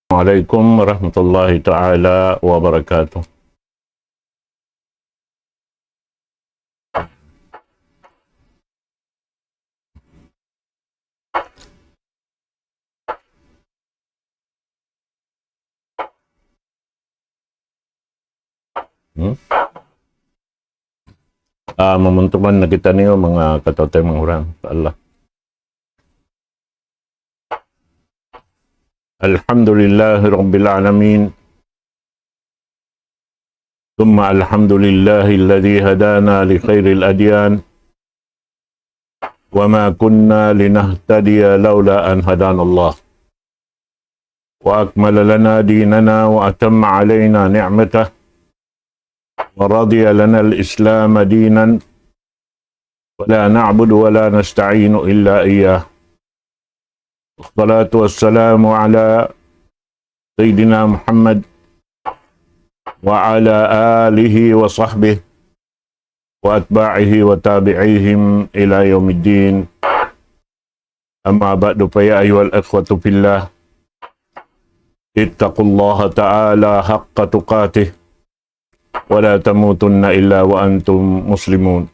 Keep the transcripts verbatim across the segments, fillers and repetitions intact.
عليكم ورحمة الله تعالى وبركاته. Hmm? Ah, mamuntuman na kitaniyu, manga kataymanghuran, insha Allah. الحمد لله رب العالمين. ثم الحمد لله الذي هدانا لخير الأديان وما كنا لنهتدي لولا أن هدانا الله وأكمل لنا ديننا وأتم علينا نعمته ورضي لنا الإسلام دينا ولا نعبد ولا نستعين إلا إياه. والصلاة والسلام على سيدنا محمد وعلى آله وصحبه وأتباعه وتابعيهم إلى يوم الدين. أما بعد، فيا أيها الإخوة في الله، اتقوا الله تعالى حق تقاته ولا تموتن إلا وأنتم مسلمون.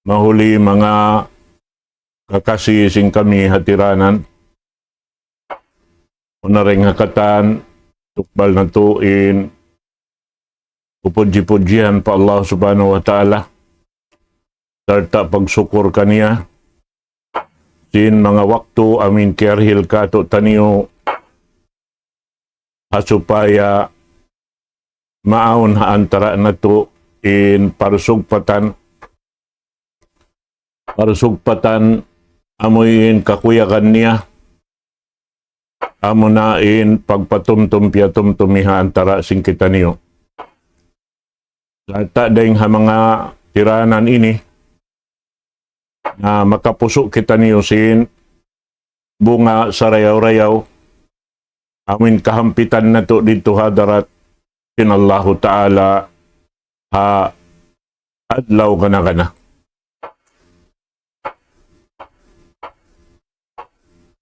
Mahuli manga kakasi sin kami hatiranan, unu na dayn ha katan, tukbal natu' in pupudji-pudjihan pa Allah Subhanahu wa Ta'ala, sarta' pagsukur kaniya, sin manga waktu amu in kiyarihil kātu'niyu, ha supaya maawn ha antara' natu' in parsugpatan, parsugpatan amu in kakuyagan niya, amu na in pagpatumtum piyatumtumi ha antara' sin kitaniyu. Sarta' dayn ha manga tiranan ini, na makapusu' kitaniyu sin bunga sarayaw-rayaw, amu in kahampitan natu' didtu ha hadarat sin Allahu Ta'ala ha adlaw kana-kana.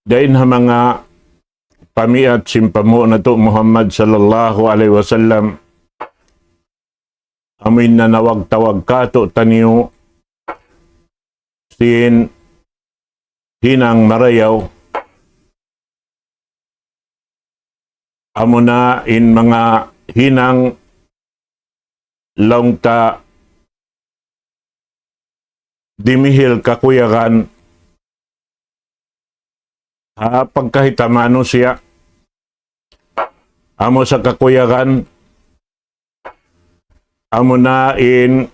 Dayn ha manga pamiyat sin panghu' natu' Muhammad sallallahu alayhi wasallam, amu in nanawag-tawag kātu'niyu sin hinang marayaw, amu na in manga hinang laung ta dimihil kakuyagan ha pagkahi ta manusiya', amu sa kakuyagan, amu na in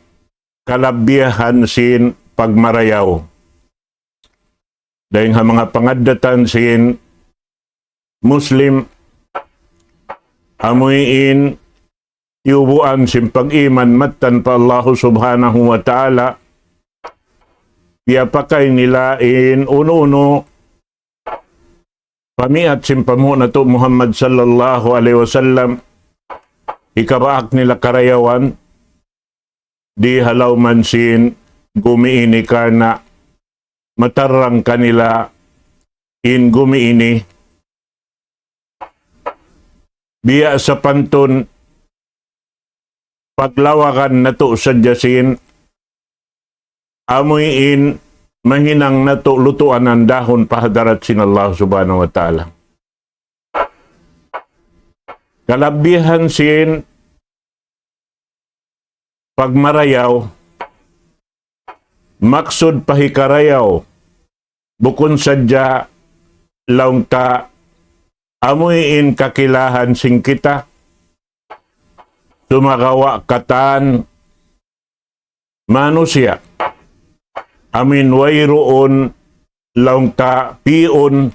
kalabihan sin pagmarayaw. Dayn ha manga pangaddatan sin Muslim, amu in tiyubuan sin pag-iman mattan pa Allahu Subhanahu wa Ta'ala, piyapakay nila in unu-unu pamiyat sin panghu' natu' Muhammad sallallahu alayhi wasallam, hikabaak nila karayawan, di ha lawm sin gumi ini karna' matarrang kanila in gumi ini. Biya' sapantun paglawagan natu' sadja sin amu in mahinang natu' lutuan dahun pa hadarat sin Allah Subhanahu wa Ta'ala. Kalabihan sin pagmarayaw, maksud pa hikarayaw, bukun sadja laung ta amu in kakilahan sin kita, sumagawa' katan manusiya', amu in wayruun laung ta pi'un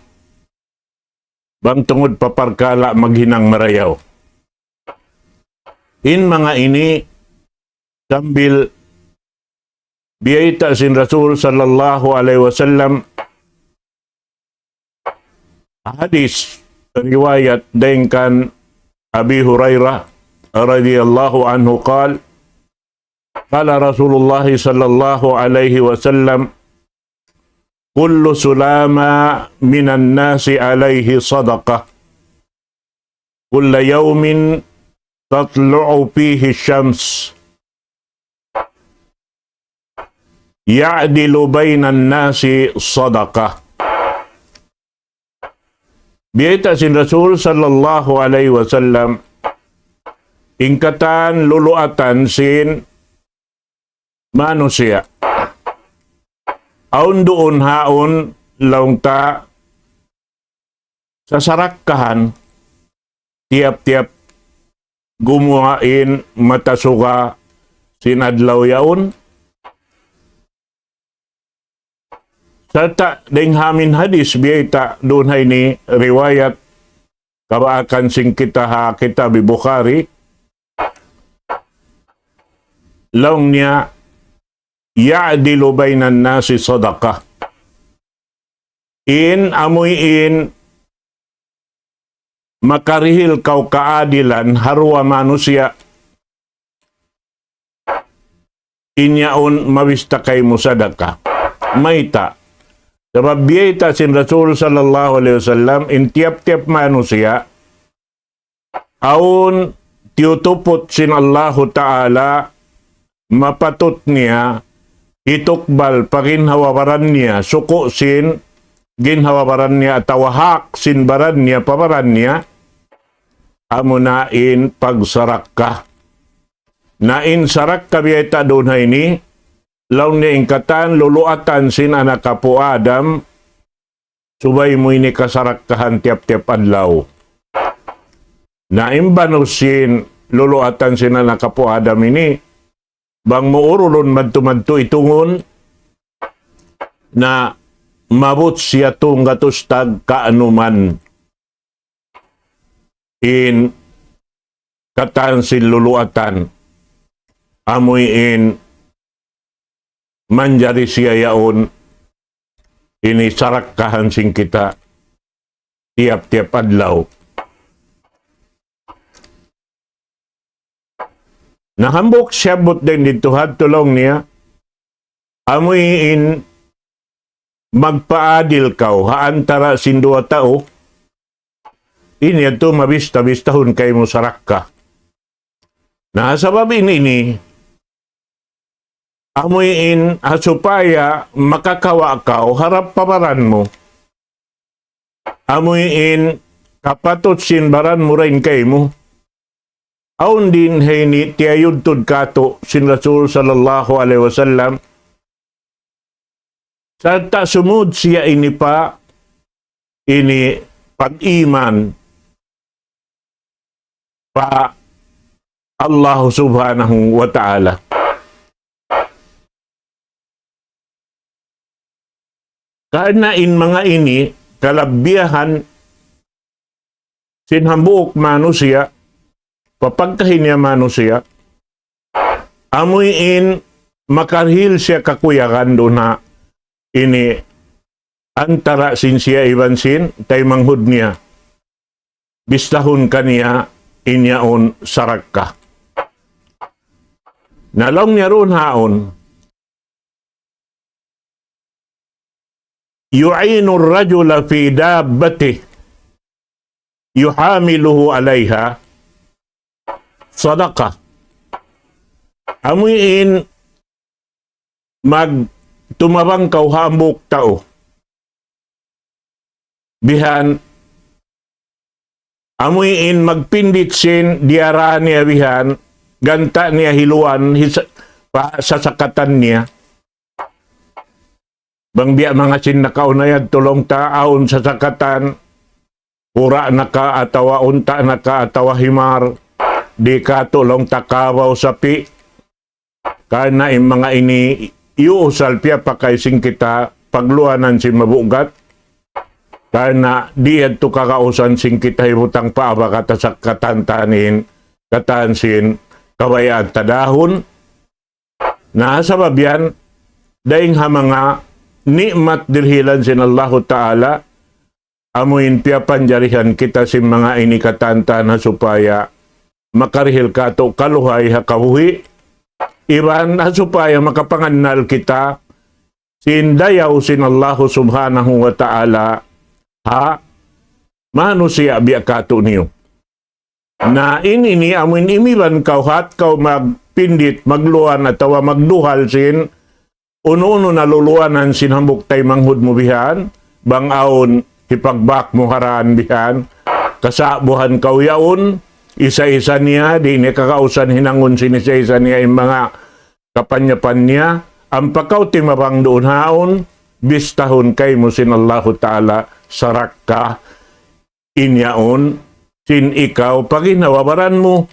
bang tungud pa parkala' maghinang marayaw. In manga ini sambil biyayta' sin Rasul sallallahu alayhi wasallam, hadis riwayat dayn kan Abi Hurairah radiyallahu anhu قال قال رسول الله صلى الله عليه وسلم كل سلامى من الناس عليه صدقة، كل يوم تطلع فيه الشمس، يعدل بين الناس صدقة. Biyayta' sin Rasul sallallahu alayhi wasallam, in katan luluatan sin manusiya'. Awn duun haun laung ta sasarakkahan tiyap-tiyap gumuwa' in mata suga sin adlaw yaun. Sarta' dayng ha amin hadis biyayta' duun ha ini riwayat kabaakan sin kita ha kitab Bukhari, laung niya, يعدل بين الناس صدقة. In amuin makarihil kaw kaadilan ha duwa manusiya', in yaun mabista kaymu sadaka. Mayta'? Sabab biyayta' sin Rasul sallallahu alayhi wasallam, in tiyap-tiyap manusiya', awn tiyutuput sin Allahu Ta'ala mapatut niya hitukbal pa ginhawa-baran niya, suku' sin ginhawa-baran niya atawa hak sin baran niya pa baran niya, amuna in pagsarakka. Na in sarakka biyayta' duun ha ini, laung niya in katan luluatan sin anak apu' Adam, subay mu ini kasarakkahan tiyap-tiyap adlaw. Na in banus sin luluatan sin anak apu' Adam ini, bang mu urulun madtu-madtu itungun, na maabut siya tunggatus tagkaanuman in katan sin luluatan, amuin manjari siya yaun ini sarakkahan sin kita tiyap-tiyap adlaw. Na hambuuk siyabbut dayn didtu ha tulung niya, amuin magpaadil kaw ha antara' sin duwa tau, in yadtu mabista-bistahun kaymu sarakka. Na sabab in ini, amuin ha supaya makakawa' kaw harap pa baran mu. Amuin kapatut sin baran mu dayn kaymu. Awn din ha ini tiyayudtud kātu' sin Rasul sallallahu alayhi wasallam. Sarta' sumud siya ini pa ini pag-iman pa Allah Subhanahu wa Ta'ala. Karna' in manga ini kalabbiyahan sin hambuuk manusiya', pa pagkahi niya manusiya', amuin makarihil siya kakuyagan duun ha ini antara' sin siya iban sin taymanghud niya. Bistahun kaniya in yaun sarakka. Na laung niya duun haun, يعين الرجل في دابته يحامله عليها صدقة. Amuin magtumabang kaw ha hambuuk tau. Bihan, amuin magpindit sin diyara niya bihan, ganta' niya hiluan, hisa-, pa sasakatan niya. Bang biya' manga sin nakauna yadtu laung ta awn sasakatan, kura' na ka atawa unta' na ka atawa himar, di' kātu' laung ta kabaw sapi'. Karna' in manga ini iyuusal piyapakay sin kita pagluanan sin mabugat. Karna' di' yadtu kagausan sin kita hibutang pa abaga ta sakatan ta in katan sin kabayaan ta dahun. Na sabab yan, dayn ha manga ni'mat dirihilan sin Allahu Ta'ala, amuin piyapanjarihan kita sin manga ini katantan ha supaya makarihil kātu' kaluhay ha kabuhi', iban ha supaya makapangannal kita sin dayaw sin Allahu Subhanahu wa Ta'ala ha manusiya' biya' katu' niyu. Na in ini amun imiban kaw hat kaw magpindit, magluwan atawa magduhal sin unu-unu na luluwanan sin hambuuk taymanghud mu bihan, bang awn hipagbak mu ha daan bihan, kasabuhan kaw yaun, isa-isa niya, di' niya kakausan hinangun sin isa-isa niya in manga kapanyapan niya, ampa kaw timabang duun haun, bistahun kaymu sin Allahu Ta'ala sarakka in yaun, sin ikaw pa ginhawa-baran mu,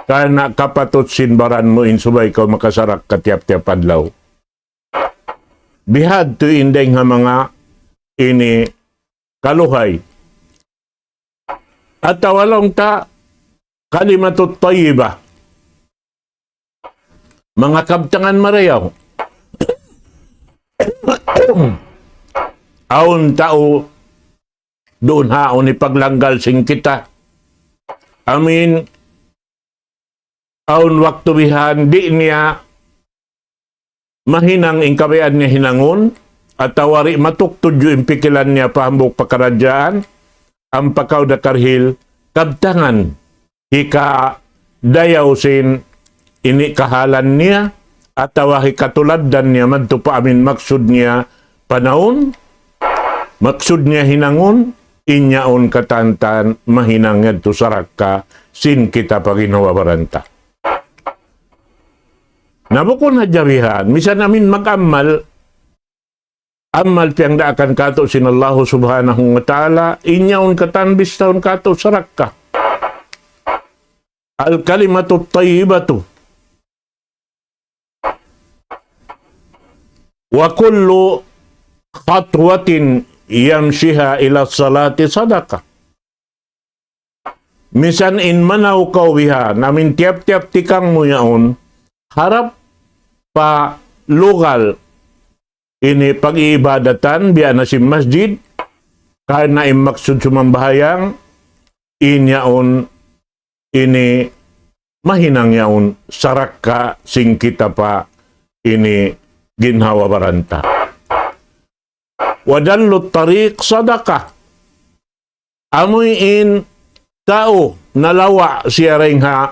karna' kapatut sin baran mu in subay kaw makasarakka tiyap-tiyap adlaw. Bihadtu in dayng ha manga ini kaluhay. Atawa laung ta kalimatut tayyibah. Manga kabtangan marayaw. Awn tau duun haun hipaglanggal sin kita. Amin, awn waktu bihan di' niya mahinang in kabayaan niya hinangun, atawa di' matuktud in pikilan niya pa hambuuk pakaradjaan, ampa kaw da karihil kabtangan hikadayaw sin ini kahalan niya, atawa hikatulad niya madtu pa amin maksud niya panaun, maksud niya hinangun, in yaun katantan mahinang yadtu sarakka sin kita pa ginhawa-baran ta. Na bukun hadja bihan, misan amin mag-amal, amal piyangdaakan katu' sin Allahu Subhanahu wa Ta'ala, in yaun katan bistahun katu' sarakka. Al-kalimatu tayyibatu. Wa kullu khatwatin yamshiha ila salati sadaqah. Misan in manaw kaw bihan, amin tiyap-tiyap tikang mu yaun, harap pa lugal ini pag-iibadatan, biya' na sin masjid, karna' in maksud sumambahayang, in yaun ini mahinang yaun sarakka sin kita pa ini ginhawa-baran ta. Wa dallu tariq sadaqah. Amuin tau nalawa' siya dayn ha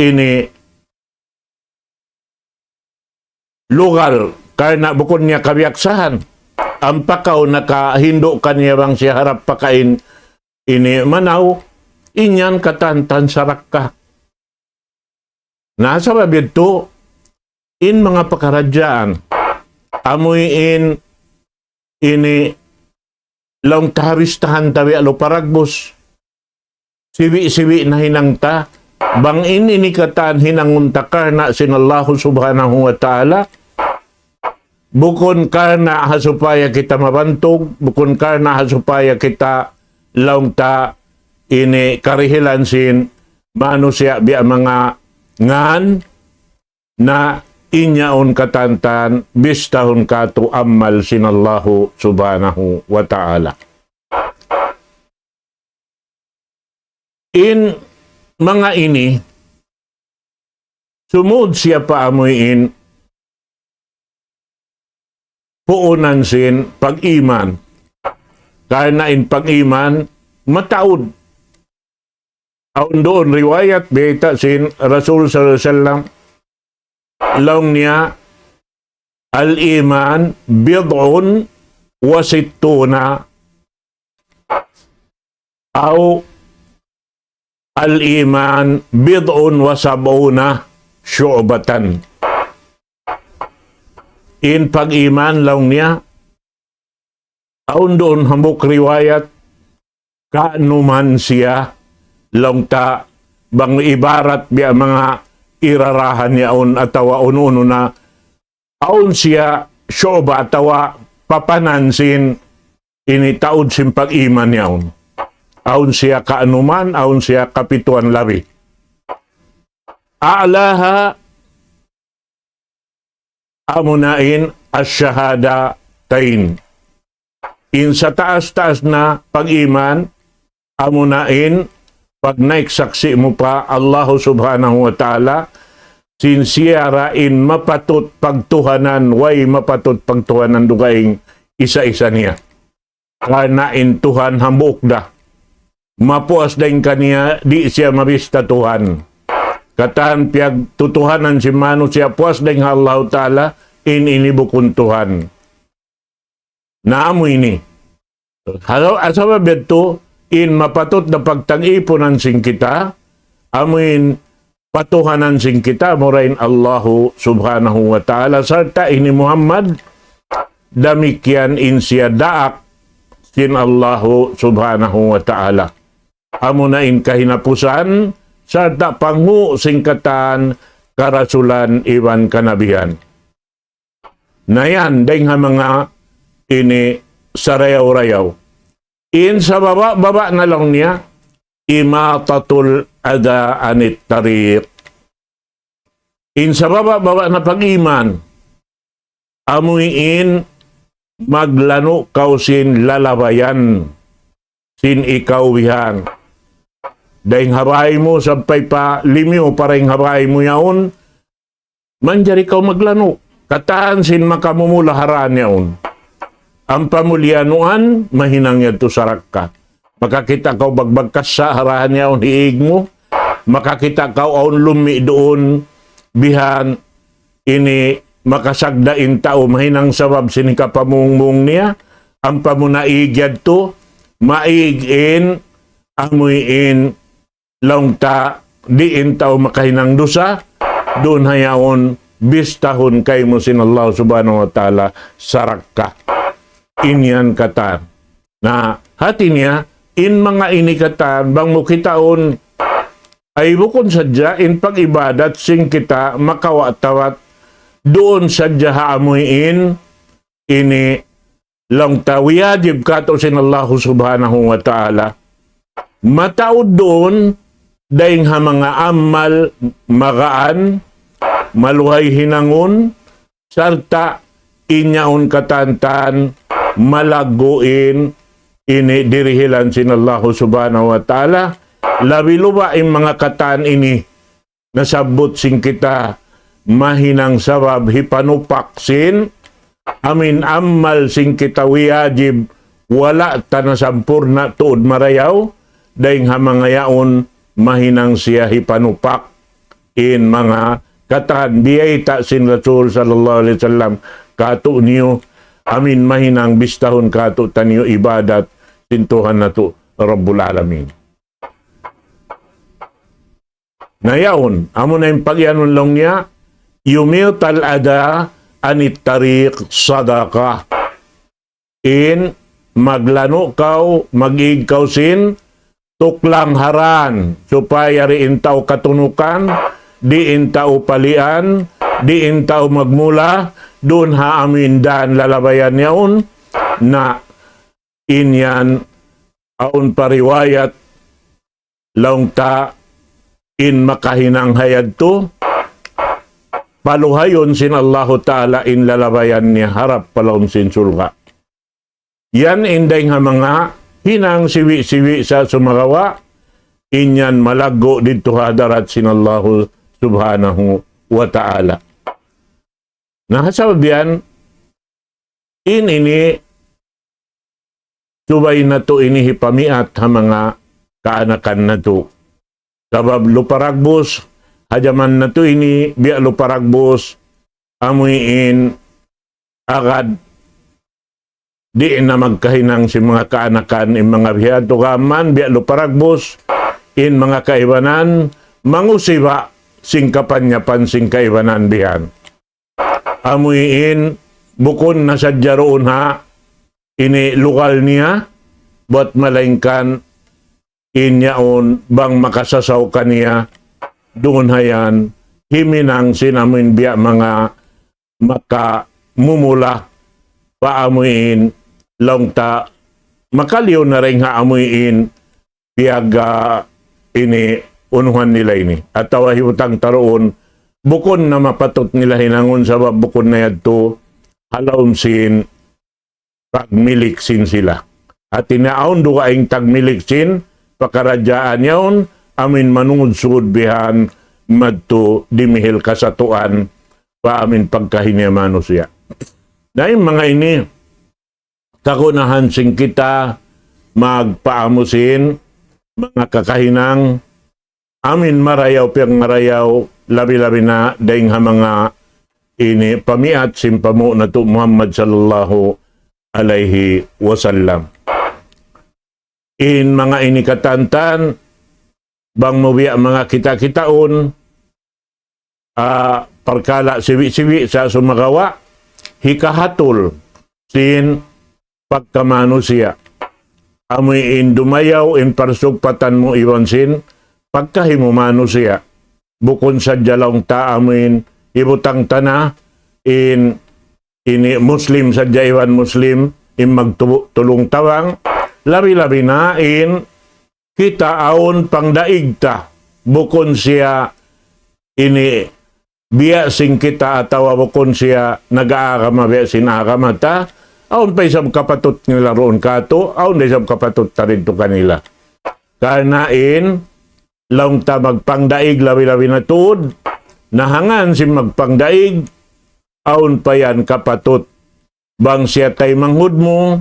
ini lugal, karna' bukun niya kabiyaksahan. Ampa kaw nakahindu' kaniya bang siya harap pakain ini manaw, in yan katantan sarakka. Na sabab yadtu, in manga pakaradjaan, amuin ini laung ta ha bistahan ta biya' lupa ragbus. Sibi'-sibi' na hinang ta. Bang in ini katan hinangun ta karna' sin Allahu Subhanahu wa Ta'ala. Bukun karna' ha supaya kita mabantug, bukun karna' ha supaya kita laung ta ini karihilan sin manusiya' biya' manga ngan, na in yaun katantan bistahun katu' amal sin Allahu Subhanahu wa Ta'ala. In manga ini, sumud siya pa amuin puunan sin pag-iman. Karna' in pag-iman, mataud. Awn duun riwayat bayta' sin Rasul sallallahu alayhi wasallam, laung niya, "Al-iman bid'un wa sittuna, aw al-iman bid'un wa sab'una shu'batan." In pag-iman laung niya, awn duun hambuuk riwayat, ka'numan siya, laung ta, bang ibarat biya' manga irarahan yaun atawa unu-unu na, awn siya shu'ba atawa papanan sin ini taud sin pag-iman yaun. Awn siya ka'numan, awn siya kapituan labi. A'laha amuna in ash-shahadatayn. In sataas-taas na pag-iman, amuna in pagnaik saksi' mu pa Allahu Subhanahu wa Ta'ala, sin siya ra in mapatut pagtuhanan, way mapatut pagtuhanan dugaing isa-isa niya. Karna' in Tuhan hambuuk da. Mapuas dayn kaniya, di' siya mabista Tuhan. Katan piyagtutuhanan sin manusiya' puas dayn ha Allahu Ta'ala, in ini bukun Tuhan. Na amu ini. Hal-, sabab yadtu, in mapatut na pagtag-ipunan sin kita, amu in patuhanan sin kita, amura in Allahu Subhanahu wa Ta'ala, sarta' ini Muhammad, damikkiyan in siya daak sin Allahu Subhanahu wa Ta'ala. Amuna in kahinapusan, sarta' panghu' sin katan karasulan iban kanabihan. Na yan, dayn ha manga ini sarayaw-rayaw. In sababa-baba na laung niya, إماطة الأذى عن الطريق. In sababa-baba na pag-iman, amu in maglanu' kaw sin lalabayan, sin ikaw bihan. Dayn ha bāy mu sampay pa limiyu pa dayn ha bāy mu yaun, manjari kaw maglanu'. Katan sin makamumula ha dān yaun. Ampa mu liyanuan, mahinang yadtu sarakka. Makakita' kaw bagbag kassa' ha dān yaun hiig mu. Makakita' kaw awn lummi' duun bihan ini makasagda' in tau, mahinang sabab sin hikapamungmung niya. Ampa mu naig yadtu, maig in amuin laung ta, di' in tau makahinang dusa, duun ha yaun bistahun kaymu sin Allah Subhanahu wa Ta'ala sarakka. In yan katan. Na, hati niya, in manga ini katan, bang mu kitaun, ay bukun sadja in pag-ibadat sin kita makawa' tawat, duun sadja ha amuin, ini laung ta wiyajib kātu' sin Allahu Subhanahu wa Ta'ala. Mataud duun, dayn ha manga amal magaan, maluhay hinangun, sarta' in yaun katan-katan malaggu' in ini dirihilan sin Allahu Subhanahu wa Ta'ala, labi luba in manga katan ini nasabbut sin kita mahinang sabab hipanupak sin amin amal sin kita wiyajib wala' ta nasampurna' tuud marayaw, dayn ha manga yaun mahinang siya hipanupak in manga katan biyayta' sin Rasul sallallahu alayhi wasallam kātu' niyu amin mahinang bistahun kātu'niyu ibadat sin Tuhan natu' Rabbul Alamin. Na yaun, amuna in pagiyanun laung niya, يميط الأذى عن الطريق صدقة. In maglanu' kaw, mag-ig kaw sin tuklang ha dān, supaya di' in tau katunukan, di' in tau palian, di' in tau magmula, duun ha amuin dān lalabayan yaun, na in yan awn pa riwayat laung ta in makahinang ha yadtu, paluhayun sin Allahu Ta'ala in lalabayan niya harap pa lawm sin surga'. Yan in dayn ha manga hinang siwi'-siwi' sa sumagawa', in yan malaggu' didtu ha hadarat sin Allahu Subhanahu wa Ta'ala. Na, ha sabab yan, in ini, subay natu' ini hipamiat ha manga kaanakan natu'. Sabab lupa dagbus, ha jaman natu' ini, biya' lupa dagbus, amuin agad di' na magkahinang sin manga kaanakan, in manga biya' tu gaman, biya' lupa dagbus, in manga kaibanan, mangusiba' sin kapanyapan sin kaibanan bihan. Amuin, bukun na sadja duun ha ini lugal niya, bat malaingkan in yaun bang makasasaw kaniya, duun ha yan, himinang sin amuin biya' manga makamumula pa amuin laung ta makaliyu na dayn ha amuin piyag, ah, ini unuhan nila ini. Atawa hibutang ta duun, bukun na mapatut nila hinangun sabab bukun na yadtu ha lawm sin pagmilik sin sila. Hati niya awn dugaing tagmilik sin pakaradjaan yaun, amuin manungsud bihan madtu dimihil kasatuan pa amin pagkahi niya manusiya'. Na in manga ini, kagunahan sin kita magpaamu sin manga kakahinang amin marayaw piyagmarayaw, labi-labi na dayng ha manga ini pamiat sin pamung natu' Muhammad sallallahu alayhi wasallam. In manga ini katantan, bang mu biya' manga kita-kitaun, ah, parkala' siwi'-siwi' sa' sumagawa', hikahatul sin pagkamanusiya'. Amu in dumayaw in parsugpatan mu iban sin pagkahi mu manusiya'. Bukun sadja laung ta amu in hibutang ta na in ini Muslim sadja iban Muslim in magtulung-tabang, labi-labi na in kita awn pangdaig ta, bukun siya ini biya' sin kita atawa bukun siya nag-aagama biya' sin agama ta, awn pa isab kapatut nila duun katu', awn da isab kapatut ta didtu kanila. Karna' in, laung ta magpangdaig labi-labi na tuud, na hangkan sin magpangdaig, awn pa yan kapatut. Bang siya taymanghud mu,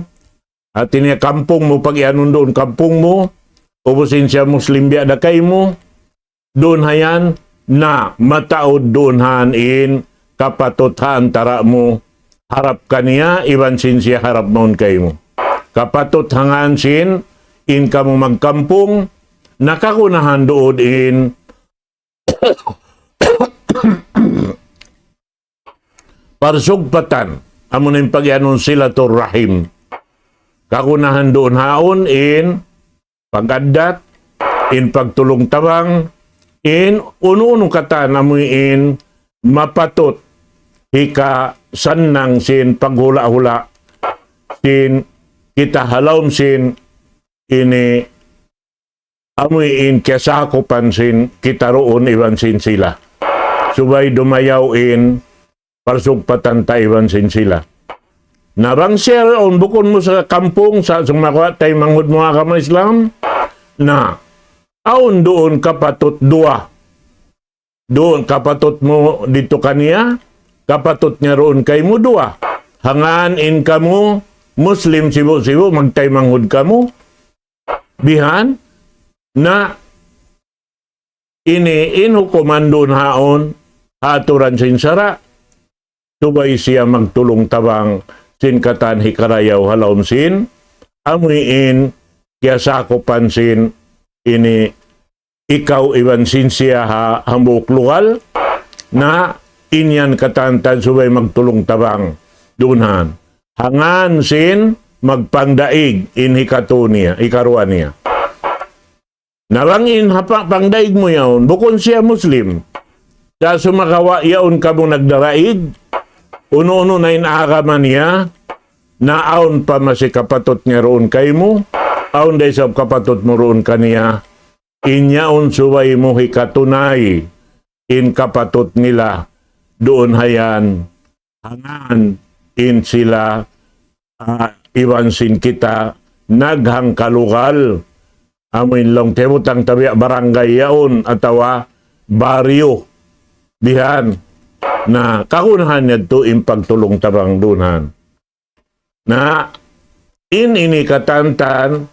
hati niya kampung mu, pag-iyanun duun kampung mu, ubus in siya Muslim biya' da kaymu, duun ha yan, na mataud duun ha yan in kapatut ha antara' mu harap kaniya, iban sin siya harap mawn kaymu. Kapatut hangkan sin, in kamu magkampung, na kagunahan duun in parsugpatan, amu na in pag-iyanun silatur rahim. Kagunahan duun ha yaun in pag-addat, in pagtulung-tabang, in unu-unu katan amu in mapatut hikasannang sin paghula'-hula' sin kita ha lawm sin ini amu in kiyasakupan sin kita duun iban sin sila. Subay dumayaw in parsugpatan ta iban sin sila. Na bang siya duun bukun mu sa kampung sa sumagawa' taymanghud mu agama Islam, na awn duun kapatut duwa. Duun kapatut mu didtu kaniya, kapatut niya duun kaymu duwa. Hangkan in kamu Muslim sibu'-sibu' magtaymanghud kamu, bihan, na ini in hukuman duun ha yaun, ha aturan sin sara', subay siya magtulung-tabang sin katan hikarayaw ha lawm sin, amu in kiyasakupan sin ini ikaw iban sin siya ha hambuuk lugal, na in yan katantan subay magtulung-tabang duun ha yan. Hangkan sin magpangdaig in hikatu niya, hikaruwa niya. Na bang in ha pa-, pangdaig mu yaun, bukun siya Muslim. Sa' sumagawa' yaun kamu nagdaraig, unu-unu na in agama niya, na awn pa masi kapatut niya duun kaymu, awn da isab kapatut mu duun kaniya, in yaun subay mu hikatunay in kapatut nila duun ha yan, hangkan in sila, ah, iban sin kita naghangkalugal, amu in laung ta hibutang ta biya' barangay yaun atawa baryo, bihan. Na kagunahan yadtu in pagtulung-tabang duun ha yan. Na in ini katantan,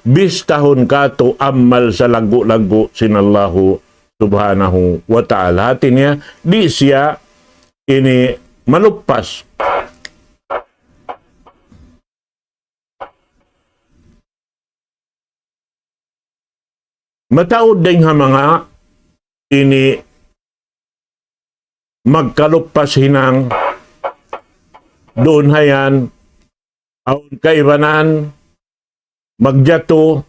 bistahun katu' amal salaggu'-laggu' sin Allahu Subhanahu wa Ta'ala. Hati niya, di' siya ini maluppas. Mataud dayng ha manga ini magkaluppas hinang duun ha yan, awn kaibanan, magjatu,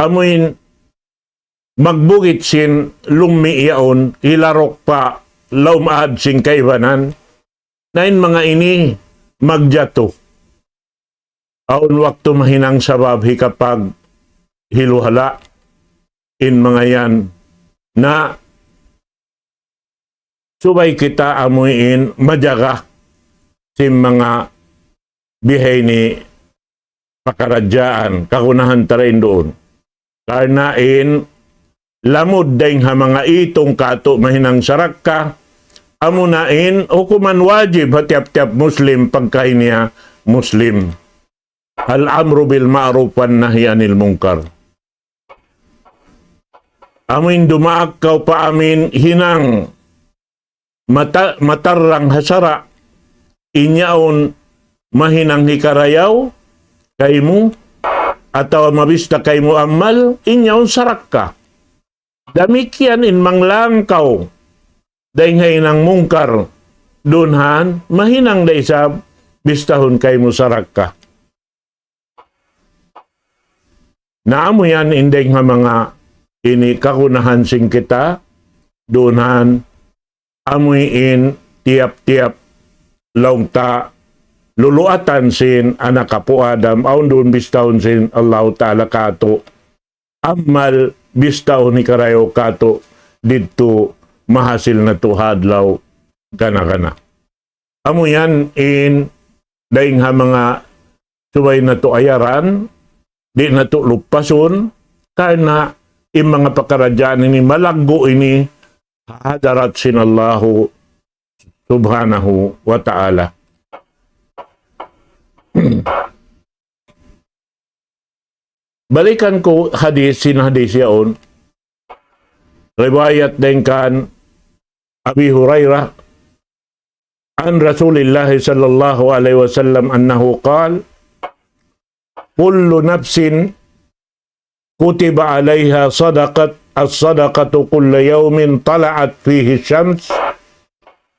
amu in magbugit sin lummi' yaun, hilaruk pa lawm aad sin kaibanan, na in manga ini magjatu. Awn waktu mahinang sabab hikapaghiluhala' in manga yan. Na subay kita amuin majaga sin manga bihaini pakaradjaan, kagunahan ta dayn duun. Karna' in lamud dayn ha manga itung katu' mahinang sarakka, amuna in hukuman wajib ha tiyap-tiyap Muslim pagkahi niya Muslim. Al-amru bil ma'ruf wan nahyi anil munkar. Amuin dumaak kaw pa amin hinang mata-, matarrang ha sara', in yaun mahinang hikarayaw kaymu, atawa mabista kaymu amal, in yaun sarakka. Damikkiyan in manglangkaw dayn ha hinang mungkar, duun han mahinang da isab bistahun kaymu sarakka. Na amu yan in dayn ha manga ini kagunahan sin kita, duun han amuin tiyap-tiyap laung ta luluatan sin anak apu' Adam, awn duun bistahun sin Allahu Ta'ala katu' amal bistahun hikarayaw katu' didtu mahasil natu' ha adlaw gana-gana. Amu yan in dayn ha manga subay natu' ayaran, di' natu' lupasun, karna' in manga pakaradjaan ini malaggu' ini ha hadarat sin Allahu Subhanahu wa Ta'ala. Balikan ku hadis, sin hadis yaun. Riwayat dayn kan Abi Hurairah, عن رسول الله صلى الله عليه وسلم أنه قال: كل نفس كتب عليها صدقة، الصدقة كل يوم طلعت فيه الشمس،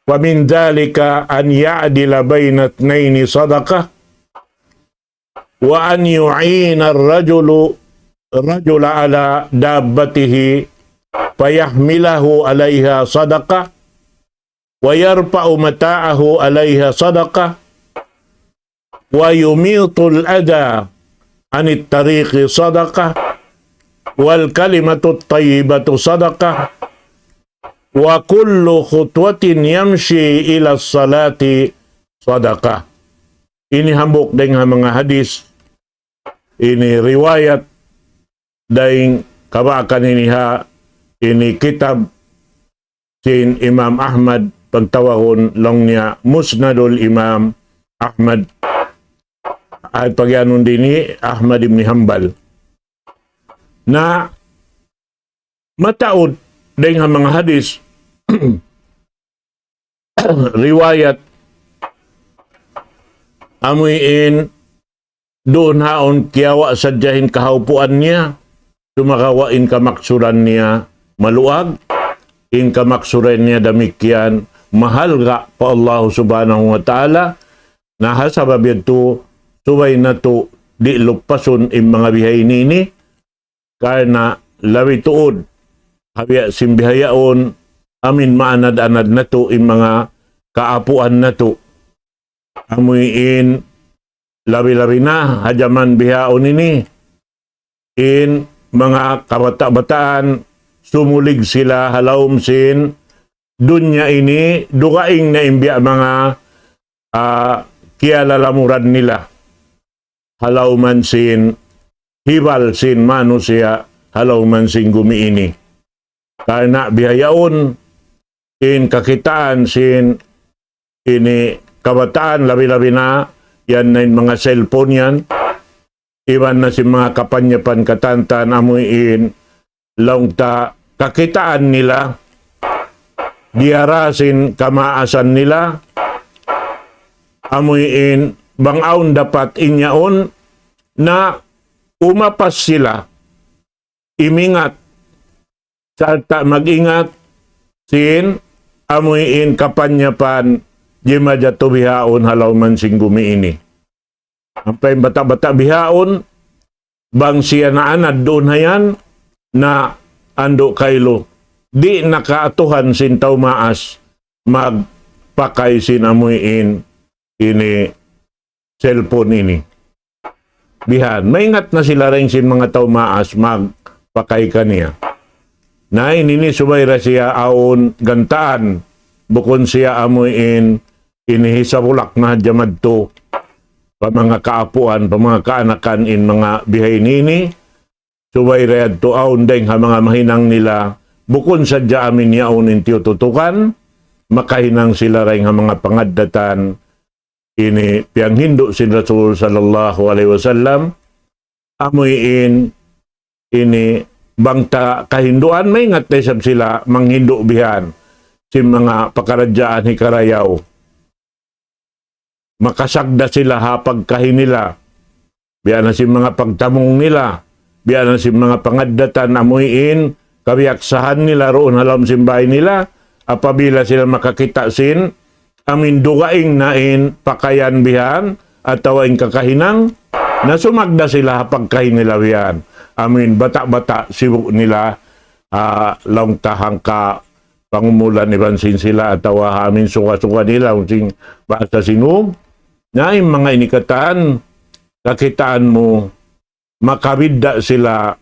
ومن ذلك أن يعدل بين اثنين صدقة، وأن يعين الرجل، الرجل على دابته فيحمله عليها صدقة، ويرفع متاعه عليها صدقة، ويميط الأذى عن الطريق صدقة، والكلمة الطيبة صدقة، وكل خطوة يمشي إلى الصلاة صدقة. Ini hambuuk dayn ha manga hadis, ini riwayat dayn kabaakan ini ha, ini kitab sin Imam Ahmad, pagtawagun laung niya Musnadul Imam Ahmad, ay pagyanun dini Ahmad ibn Hanbal. Na mataud dayn ha manga hadis, riwayat, amuin duun haun kiyawa' sadja in kahaupuan niya, sumagawa' in kamaksuran niya maluag, in kamaksuran niya damikkiyan mahalga' pa Allah Subhanahu wa Ta'ala. Na ha sabab yadtu, subay natu' di' lupasun in manga bihaini ini, karna' labi tuud ha biya' sin bihaun, amin maanad-anad natu' in manga kaapuan natu'. Amuin labi-labi na ha jaman bihaun ini, in manga kabata'-bataan sumulig sila ha lawm sin dunya ini, dugaing na in biya' manga, ah, kiyalalamuran nila ha lawm sin hibal sin manusiya' ha lawm sin gumi ini. Karna' bihaun in kakitaan sin ini kabataan, labi-labi na yan na in manga cellphone yan, iban na sin manga kapanyapan katantan, amuin laung ta kakitaan nila, diyara sin kamaasan nila, amuin bang awn dapat in yaun na umapas sila, imingat, sarta' mag-ingat sin amuin kapanyapan jimajatu bihaun ha lawm sin gumi ini. Ampa in bata'-bata' bihaun, bang siya naanad duun ha yan, na andu' kailu, di' na kaatuhan sin tau maas magpakay sin amuin ini cellphone ini. Bihan, maingat na sila dayn sin manga tau maas magpakay kaniya. Na ini, ini subay da siya awn gantaan, bukun siya amuin ini hisabulak na hadja madtu pa manga kaapuan, pa manga kaanakan in manga bihaini ini, Subay da yadtu awn dayng ha manga mahinang nila, bukun sadja amin yaun in tiyututukan, makahinang sila dayng ha manga pangaddatan, ini piyanghindu' sin Rasul sallallahu alayhi wasallam, amuin ini bang ta kahinduan, maingat da isab sila manghindu' bihan sin manga pakaradjaan hikarayaw. Makasagda sila ha pagkahi nila, biya' na sin manga pagtamung nila, biya' na sin manga pangaddatan amuin kabiyaksahan nila duun ha lawm sin bāy nila, apabila sila makakita' sin amuin dugaing na in pakayan bihan atawa in kakahinang, na sumagda sila ha pagkahi nila bihan. Amuin bata'-bata' sibu' nila, ah, laung ta hangka pangumulan iban sin sila atawa ha amuin suga-suga nila, awn sin bahasa sin ūg. Na in manga ini katan, kakitaan mu, makabidda' sila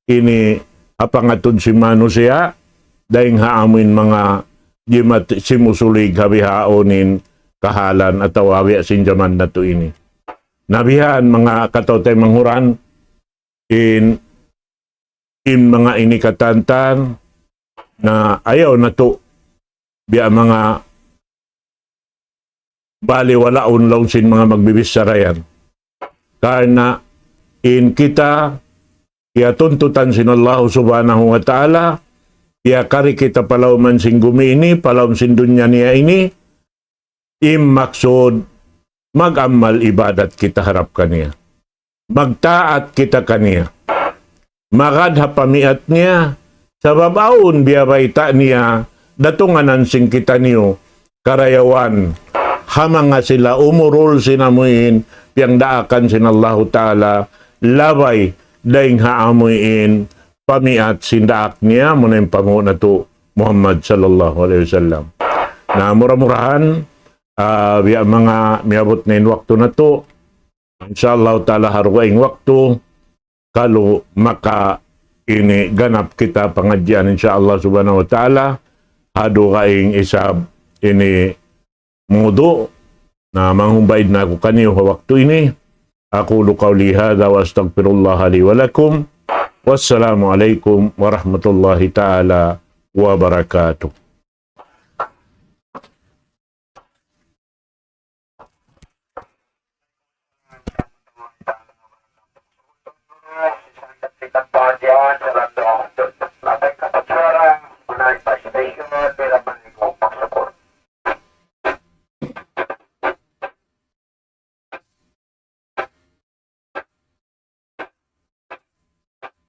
ini ha pangatud sin manusiya', dayng ha amuin manga jimat simusulig ha bihaun in kahalan atawa ha biya' sin jaman natu' ini. Na bihan manga kataw-taymanghuran, in, in manga ini katan, na ayaw natu' biya' manga baliwalaun laung sin manga magbibichara yan. Karna' in kita, kiyatuntutan sin Allah Subhanahu wa Ta'ala, kiyakari kita pa lawm sin gumi ini, pa lawm sin dunya niya ini, in maksud, mag-amal ibadat kita harap kaniya. Magtaat kita kaniya. Magad ha pamiat niya, sabab awn biyabayta' niya, datunganan sin kitaniyu, karayawan, ha manga sila umurul sin amuin piyangdaakan sin Allahu Ta'ala, labay dayng ha amuin pamiat sin daak niya, amuna in panghu' natu' Muhammad sallallahu alayhi wasallam. Na mura-murahan, ah, biya' manga miyabut na in waktu natu', insya Allah Ta'ala ha dugaing waktu, kalu maka ini ganap kita pangadjian insya Allah Subhanahu wa Ta'ala, ha dugaing isab ini mawdu', na manghumbay na aku kaniyu ha waktu ini. أقول قولي هذا وأستغفر الله لي ولكم. والسلام عليكم ورحمة الله تعالى وبركاته.